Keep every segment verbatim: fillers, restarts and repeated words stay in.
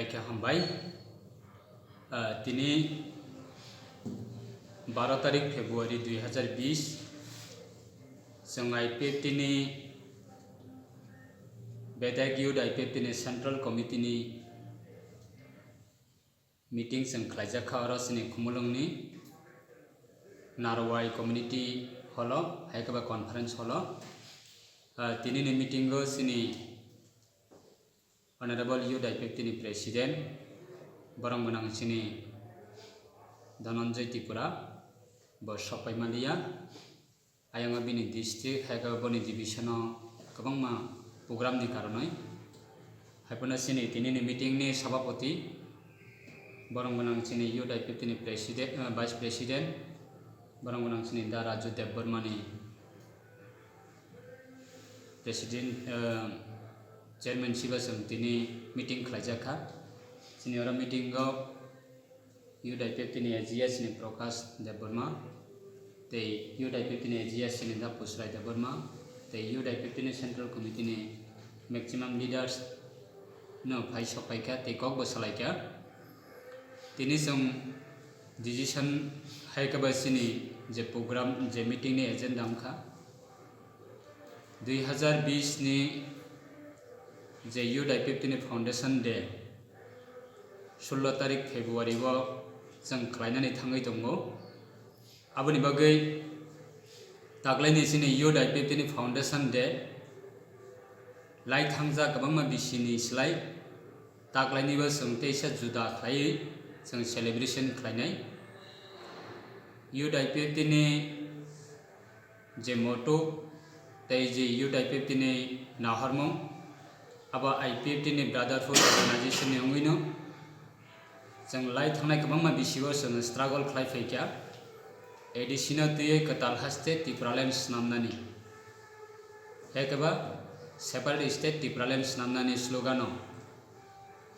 Khe hambai. Ah, tini baro tarik February dui hazar bish, chwng I P F T ni, bedek youth I P F T ni Central Committee ni meeting chwng khlaijak kha oro chini Khumulwng ni Narwai Community Hall o, hai khe ba Conference Hall o. Ah, tini ni meeting o chini Honorable Youth I P F T ni President, borok gwnang chini Dhananjay Tripura, bo sok pai manliya. Ayang o bini district, hai khe boni division o kwbangma program ni karonwi. Hai phano chini tini ni meeting ni sabapoti, borok gwnang chini Youth I P F T ni President, eh, Vice President, borok gwnang chini Da Raju Debbarma ni President, eh, Chairman siba chwng tini meeting khlaijak kha. Chini oro meeting o Youth I P F T ni A G S ni Prakash Debbarma, tei Youth I P F T ni A G S ni Da Pusrai Debbarma, tei Youth I P F T ni Central Committee ni maximum leaders no phai sok pai kha tei kok bo salai kha. Tini chwng decision hai khe ba chini je program, je meeting ni agenda wngkha, dui hazar bish ni je Youth I P F T ni Foundation Day, sullo tarik February o chwng khlainani thangwi tongo. Aboni bagwi taklaini chini Youth I P F T ni Foundation Day lai thangjak kwbangma bisini slai taklainibo chwng teisa juda khlaiwi chwng celebration khlainai. Youth I P F T ni je motto tei je Youth I P F T ni nahormung, abo I P F T ni brotherhood organization ni wngwino chwng lai thangnai kwbangma bisio chwng struggle khlai phaikha, A D C no twiwi kwtal haste Tipraland snamnani, hai khe ba separate state Tipraland snamnani slogan o.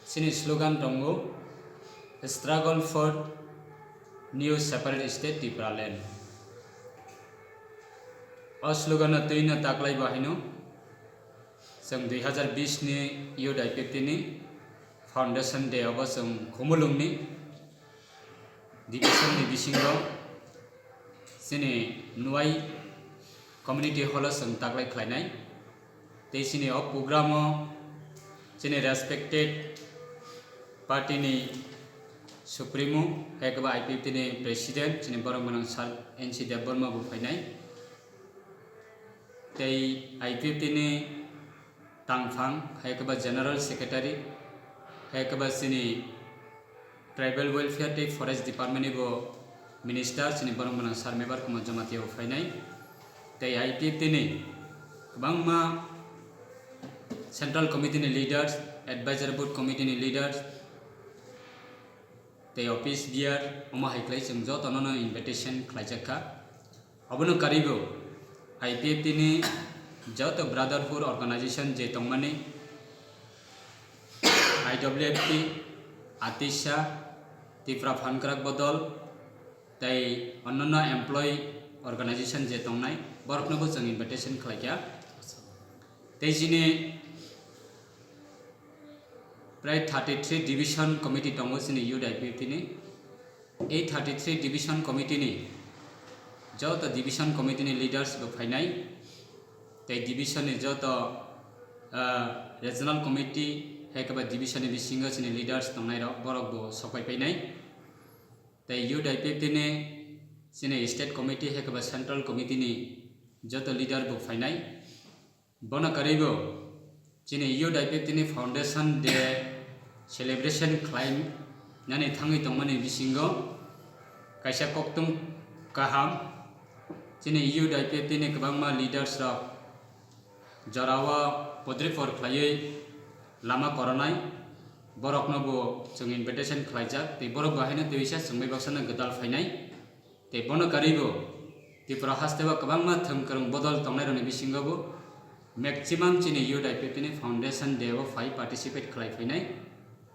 Chini slogan tongo, "Struggle for New Separate State Tipraland." O slogan no twi no taklai bo haino chwng dui hazar bish ni Youth I P F T ni Foundation Day obo chwng Khumulwng ni division ni bisingo chini Nwai Community Hall o chwng taklai khlainai. Tei chini o program o chini respected party ni supremo, hai khe ba I P F T ni president, chini borok gwnang sir N C Debbarma bo phainai. Tei I P F T ni tangphang, hai khe ba general secretary, hai khe ba chini Tribal Welfare tei Forest Department ni bo Minister chini borok gwnang sir Mebar Kumar Jamatia bo phainai. Tei I P F T ni kwbangma Central Committee ni leaders, Advisory Board Committee ni leaders, tei office bearer, omo hai khlai chwng jotono no invitation khlaijak kha. Obono karwibo I P F T ni joto brotherhood organization je tongmani, I W F T, ATISA, Tipra Phankrak Bodol, tei onnono employee organization je tongnai, boroknobo chwng invitation khlaikha. Tei chini prai thirty three division committee tongo chini Youth I P F T ni. Ei thirty three division committee ni joto division committee ni leaders bo phainai, tei division ni joto, ah, regional committee hai khe ba division ni bisingo chini leaders tongnai rok borok bo sok pai painai, tei Youth I P F T ni chini state committee hai khe ba central committee ni joto leader bo phainai. Bono karwibo chini Youth I P F T ni Foundation Day celebration khlai nani thangwi tongmani bisingo kaisa koktwm kaham, chini Youth I P F T ni kwbangma leaders rok jorao podripor khlaiwi lama koronai, borokno bo chwng invitation khlaijak tei borok bo haino twisa chwngbai baksano gwdal phainai. Tei bono karwibo Tripura hasteo kwbangma thwngkwrwng bodol tongnairokni bisingobo maximum chini Youth I P F T ni Foundation Day o phai participate khlai phainai.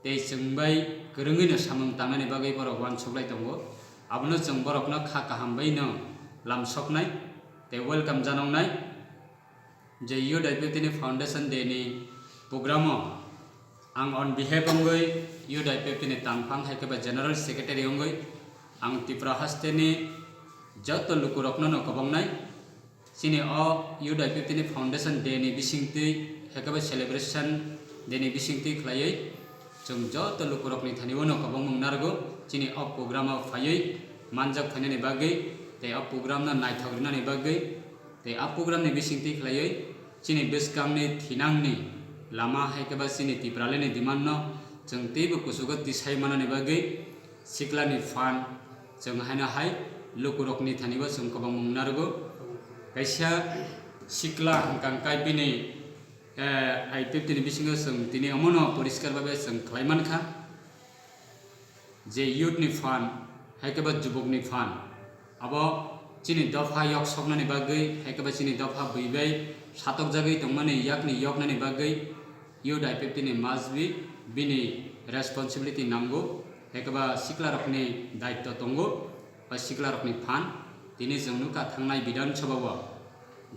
Tei chwng bai kwrwngwino samung tangnani bagwi borok uansuklai tongo. Abono chwng borokno kha kaham baino lamsoknai tei welcome janoknai. Je Youth I P F T ni Foundation Day ni program o Ang on behalf wngwi Youth I P F T ni tangphang hai khe ba General Secretary wngwi ang Tripura hasteni joto lukurokno no kwbang nai. Chini o Youth I P F T ni Foundation Day ni bisingtwi hai khe ba Celebration Day ni bisingtwi khlaiwi chwng joto lukurokni thani o no kwbang mung narwgo. Chini o program o phaiwi manjak phainani bagwi tei o program no naithok rinani bagwi tei a program ni bisingtwi khlaiwi chini bwskangni thinangni lama hai khe ba chini Tipralandni demand no chwng teibo kuchugo tisai manani bagwi siklani phan chwng haino hai lukurokni thani bo chwng kwbang mung narwgo. Kaisa sikla hwnkha hwnkhe bini, eh, I P F T ni bisingo chwng tini omono poriskar babe chwng khlai mankha. Je youth ni phan, hai khe ba jubuk ni phan, abo chini dopha yok soknani bagwi, hai khe ba chini dopha bui bai satokjagwi tongmani yakni yoknani bagwi youth I P F T ni must be bini responsibility nango, hai khe ba siklarokni daitto tongo, ba siklarokni phan. Tini chwng nukha thangnai Bidhan Sabha o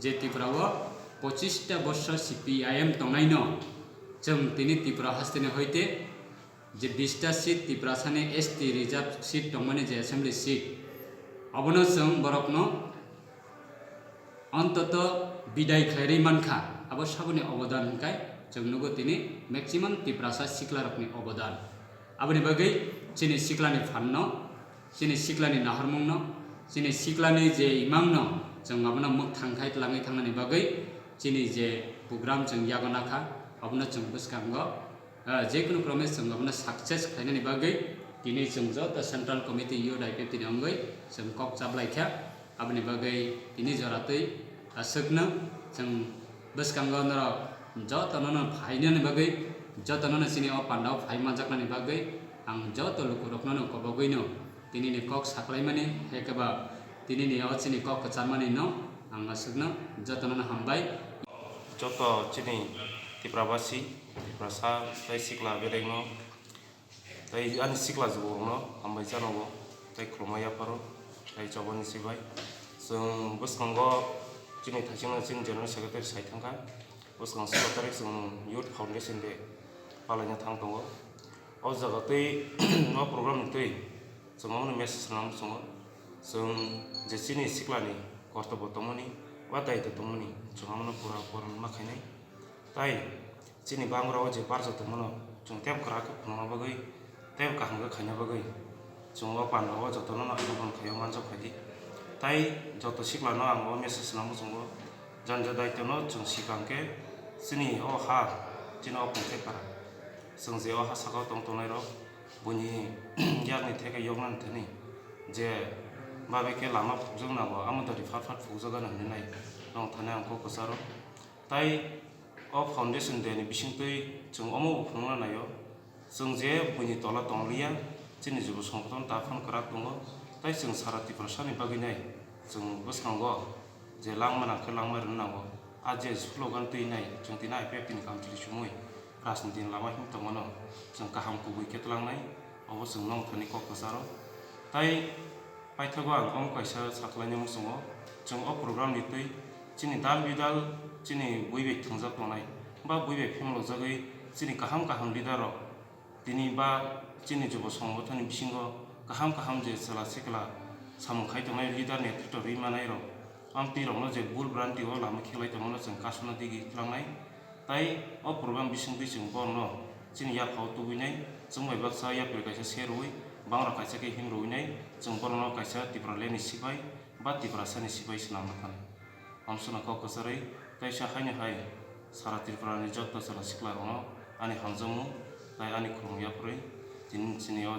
je Tripura o pochista borsor C P I M tongnaino chwng tini Tripura hasteni hoite je bista seat Tiprasani S T reserve seat tongmani je assembly seat, abono chwng borokno ontoto bidai khlairwi mankha, abo saboni obodan hwnkhe chwng nugo tini maximum Tiprasa siklarokni obodan. Aboni bagwi chini siklani phanno, chini siklani nahormungno, chini siklani je imangno chwng abono mwkthang khai twlangwi thangnani bagwi chini je program chwng yago nakha, abono chwng bwskango ah, jekunu promise chwng abono success khlainani bagwi tini chwng joto Central Committee Youth I P F T ni wngwi chwng kok chaplaikha. Aboni bagwi tini joratwi aswkno chwng bwskango norok jotono no phainani bagwi, jotono no chini o pandao phai manjaknani bagwi ang joto lukurokno no kobogwino tinini kok saklaimani, hai khe ba tinini o chini kok kwcharmani no ang aswkno jotono no hambai. Joto chini Tiprabasi, Tiprasa tei sikla berengno tei ani sikla juborokno hambai chanogo tei khulumma yapharo tei chobani sibai. Chwng bwskango chini thaichingno chini General Secretary sai thangkha, bwskang solo tarik chwng Youth Foundation Day palaina thang tongo. O jaga tei o program ni twi chwng omono message rwna muchungo, chwng je chini siklani kortobo tongmani ba daitw tongmani chwng omono pura purun ma khainai. Tai chini bangorok je barjak tongmano chwng tebo kwrak khe phunukna bagwi, tebo kaham khe khaina bagwi chwng o pandao jotono no abono khaio manjak phaidi. Tai joto siklano ang o message rwna muchungo, jani je daitwno chwng sikang khe chini o ha, chini o Pungthai para, chwng je o ha sakao tong tongnairok, buini yakni theke yoknani thani je babe khe lama phukjak nango, amo dori phat phat phukjak gana hinwi nai nong thani ang kok kwcharo. Tai o Foundation Day ni bisingtwi chwng omo bo phunukna naio, chwng je buini tola tongliya, chini jubo songboton ta phano kwrak tongo, tai chwng sara Tiprasani bagwi nai chwng bwskango je langma nang khe langma rwna nango. A je slogan twi nai chwng tini I P F T ni kamchwlwi chumui rajniti ni lama him tongmano chwng kaham kubui khe twlangnai, obo chwng nong thani kok kwcharo. Tai paithago ang omo kaisa saklaina muchungo, chwng o program ni twi chini dal bidal chini bui bai thwngjak tongnai ba bui bai phimlokjagwi chini kaham kaham leader rok tini ba chini jubo songbothoni bisingo kaham kaham je chwla sikla samung khai tongnai leader netrito rwi manai rok, amtwi rokno je bul branti o lama khelai tongmano chwng kasuna digi twlangnai. Tai o program bisingtwi chwng borokno chini yaphao tubui nai, chwng bai baksa yapri kaisa se rwui, bangrok kaisa khe him rwui nai, chwng borokno kaisa Tipraland ni sipai ba Tiprasa ni sipai swnamna thani. Amswkno kok kwcharwi, teisa haino hai sara Tripura ni joto chwla sikla rokno ani hamjakmung tai ani khulumung yapharwi tini chini o